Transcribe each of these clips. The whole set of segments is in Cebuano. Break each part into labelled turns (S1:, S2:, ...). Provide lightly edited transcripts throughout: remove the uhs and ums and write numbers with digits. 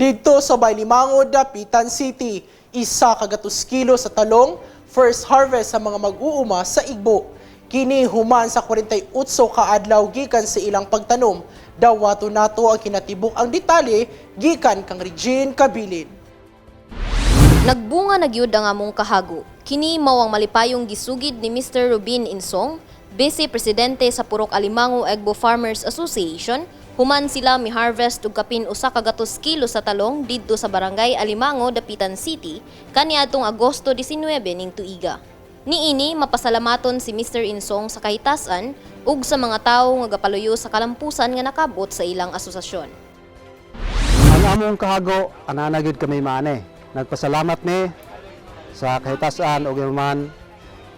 S1: Didto sa Baylimango, Dapitan City, 100 kilo sa talong, first harvest sa mga mag-uuma sa Igbo. Kini human sa 48 ka adlaw gikan sa ilang pagtanom. Dawato nato ang kinatibuk ang detalye gikan kang Regine Kabilin.
S2: Nagbunga na gyud ang among kahago. Kini mao ang malipayong gisugid ni Mr. Rubin Insong, Vice Presidente sa Purok Alimango Egbo Farmers Association, human sila mi-harvest og kapin 100 kilo sa talong didto sa Barangay Alimango, Dapitan City, kaniadtong Agosto 19 ning tuiga. Niini mapasalamaton si Mr. Insong sa kahitasan ug sa mga tawo nga gapaluyo sa kalampusan nga nakabot sa ilang asosasyon.
S3: Ang among kahago, ana gyud kami maani. Nagpasalamat mi sa kahitasan og man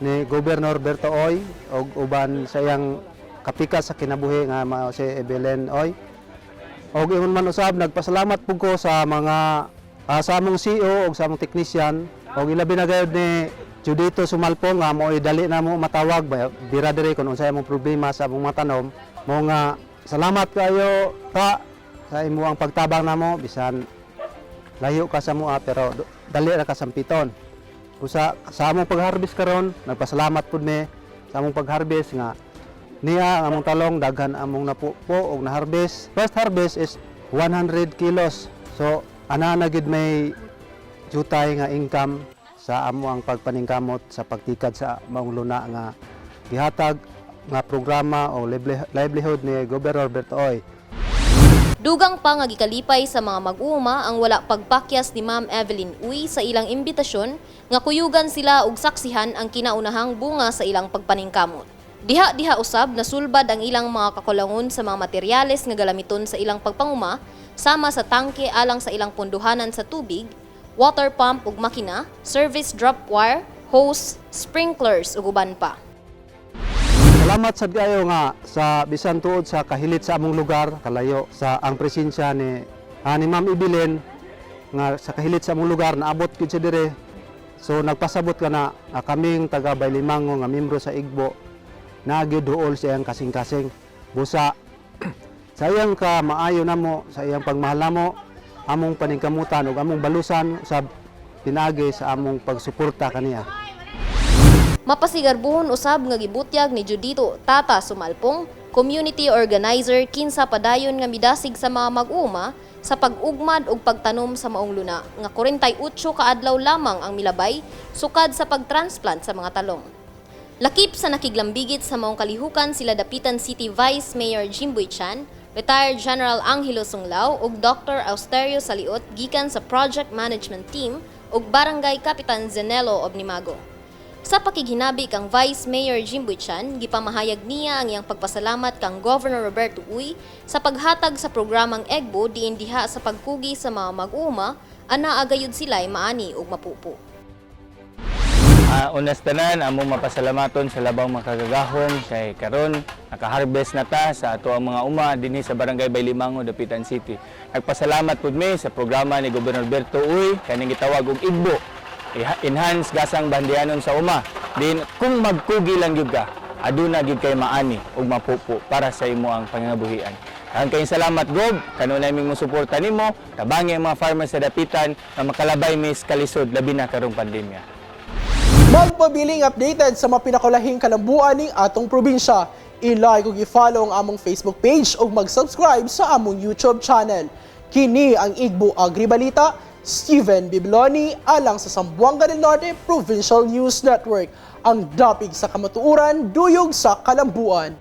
S3: ni Governor Berto Oy og uban sa iyang kapikas sa kinabuhi nga mao si Evelyn Oy. Og ingon man usab, nagpasalamat pud ko sa mga sa among CEO og sa among technician og ilabi na gayud ni Judito Sumalpong nga mo'y dali na mo matawag ba bira diri kung unsay among problema sa among mga tanom. Mo nga salamat kayo ta sa imo ang pagtabang namo, bisan layo ka sa mua pero dali ra ka sampiton. Usa sa among pagharvest karon, nagpasalamat pud mi sa among pagharvest nga niya ang among talong, daghan among napupo og na-harvest. First harvest is 100 kilos. So ana na gid may jutay nga income sa amo ang pagpaningkamot sa pagtikad sa maong luna nga gihatag nga programa o livelihood ni Governor Berto Oy.
S2: Dugang pa nga gikalipay sa mga mag-uuma ang wala pagpakyas ni Ma'am Evelyn Uy sa ilang imbitasyon nga kuyugan sila og saksihan ang kinaunahang bunga sa ilang pagpaningkamot. Diha-diha usab nasulbad ang ilang mga kakulangon sa mga materyales nga galamiton sa ilang pagpanguma, sama sa tangke alang sa ilang punduhanan sa tubig, water pump ug makina, service drop wire, hose, sprinklers ug uban pa.
S3: Salamat sad kayo nga sa bisan tuod sa kahilit sa among lugar, kalayo sa ang presensya ni Ma'am Evelyn nga sa kahilit sa among lugar naabot gyud siya dire. So nagpasabot ka na kaming taga Baylimango nga membro sa Igbo naa gyud duol sa iyang kasing-kasing. Busa sa iyang ka maayo namo, sa iyang pagmahal namo, among paningkamutan ug among balusan sa pinaagi sa among pagsuporta kaniya.
S2: Mapasigarbuhon usab nga gibutyag ni Judito Tata Sumalpong, community organizer, kinsa padayon nga midasig sa mga mag-uuma sa pag-ugmad ug pagtanom sa maong luna nga 48 ka adlaw lamang ang milabay sukad sa pagtransplant sa mga talong. Lakip sa nakiglambigit sa maong kalihukan sila Dapitan City Vice Mayor Jimboy Chan, retired General Angelo Sunglao ug Dr. Austerio Saliot gikan sa Project Management Team ug Barangay Kapitan Zanello Obnimago. Sa pakighinabi kang Vice Mayor Jimboy Chan, gipamahayag niya ang iyang pagpasalamat kang Governor Roberto Uy sa paghatag sa programang EGBO diin diha sa pagkugi sa mga mag-uuma, anaa gayud sila'y maani ug mapupo.
S4: Unas tanan, among mapasalamaton sa labang makagagahom kay karon naka-harvest na ta sa ato ang mga uma dinhi sa Barangay Baylimango, Dapitan City. Nagpasalamat pud mi sa programa ni Gobernador Berto Uy kaning gitawag og Igbo. Enhance gasang bandianon sa uma. Din kung magkugi lang gyud ka, aduna gyud kay maani ug mapupo para sa imo ang pangangabuhian. Ang kayong salamat, Gob, kanunay ming mosuporta nimo, tabangi ang mga farmers sa Dapitan nga makalabay mis kalisod labi na karong pandemya.
S1: Magpabiling updated sa mga pinakulahing kalambuan ning atong probinsya. I-like ug i-follow ang among Facebook page ug mag-subscribe sa among YouTube channel. Kini ang Igbo Agri Balita, Steven Bibloni alang sa Zamboanga del Norte Provincial News Network. Ang dapig sa kamatuoran, duyog sa kalambuan.